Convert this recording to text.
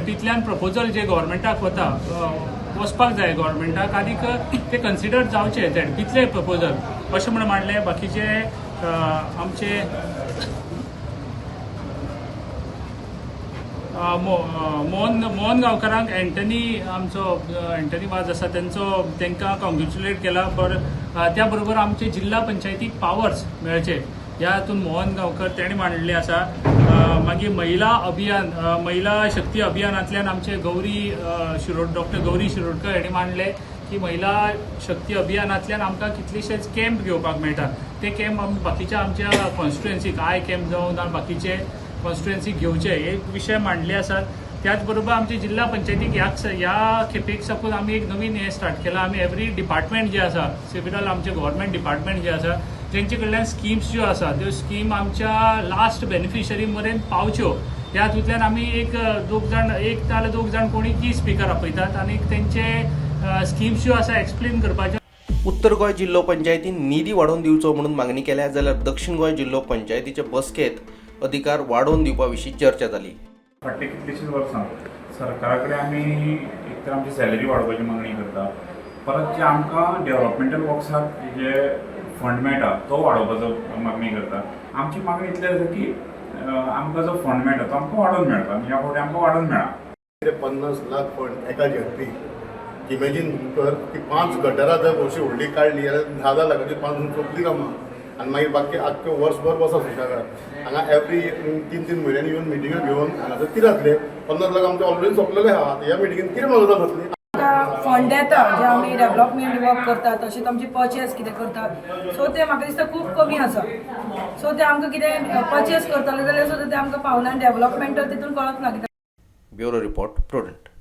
झेडपींतल्यान proposal जे गव्हर्मेंटाक वता, वचपाक जाय गव्हर्मेंटाक आनीक ते कन्सिडर जावचे झेडपींतले प्रपोजल अशें म्हूण मांडलें. बाकीचे आमचे मोहन मोहन गांवकारांक, एंटनी, आमचो एंटनी वाज आसा, तेंचो तांकां कॉंग्रेच्युलेट केला. बट त्या बरोबर आमचे जिल्हा पंचायतीक पावर्स मेळचे ह्या हातून मोहन गांवकर तेणी मांडलें आसा. मागीर महिला अभियान, महिला शक्ती अभियानांतल्यान आमचे गौरी शिरोड डॉक्टर गौरी शिरोडकर हांणी मांडले की महिला शक्ती अभियानांतल्यान आमकां कितलेशेच कॅम्प घेवपाक मेळटा. ते कॅम्प आमी बाकीच्या आमच्या कॉन्स्टिट्युएन्सीक, I camp जावं ना बाकीचे कॉन्स्टिट्युएन्सीक घेवचे, हे विशय मांडले आसात. त्याच बरोबर आमचे जिल्हा पंचायतीक ह्या ह्या खेपेक साकून आमी एक नवीन हें स्टार्ट केलां. आमी एवरी डिपार्टमेंट जे आसा, सिविल आमचे गव्हर्मेंट डिपार्टमेंट जे आसा, तेंचे कडल्यान स्किम्स ज्यो आसा त्यो स्कीम आमच्या लास्ट बेनिफिशरी मेरेन पावच्यो ह्या हातूंतल्यान आमी एक दोग जाण, एक नाजाल्यार दोग जाण कोणी की स्पिकर आपयतात आनी तेंचे स्किम्स ज्यो आसा एक्सप्लेन करपाच्यो. उत्तर गोंय जिल्लो पंचायतीन निधी वाडोवन दिवचो म्हणून मागणी केल्या, जाल्यार दक्षिण गोंय जिल्लो पंचायतीचे बसकेत अधिकार वाडोवन दिवपा विशीं चर्चा जाली. फाटलीं कितलींशींच वर्सां सरकारा कडेन आमी एक तर आमची सॅलरी वाडोवपाची मागणी करता, परत जे आमकां डेव्हलपमेंटल वर्क्साक जे फंड मेळटा तो वाडोवपाचो मागणी करता. आमची मागणी इतली आसा की आमकां जो फंड मेळटा तो आमकां वाडोवन मेळपा आनी ह्या फावटी आमकां वाडोवन मेळा. 50 लाख फंड एका झेडपी, इमॅजीन कर की पांच गटरां जर अशी व्हडली काडली जाल्यार 10, 10 लाखाची पांच सोंपली कामां आनी मागीर बाकी आख्खे वर्सभर बसा सुशेगाद. हांगा एवरी 3-3 म्हयन्यांनी येवन मिटिंग्यो घेवन हांगासर कितें जातलें? 50 लाख आमचे ऑलरेडी सोंपलेले आहा. आतां ह्या मिटिंगेन कितें मदत जातली? आतां फंड येता जे आमी डेवलपमेंट वर्क करता, तशेंच आमची पर्चेस कितें करता, सो ते म्हाका दिसता खूब कमी आसा. सो ते आमकां कितें पर्चेस करतले जाल्यार सुद्दां ते आमकां पावना आनी डेवलपमेंट तितून कळत ना कित्याक. Bureau report, prudent.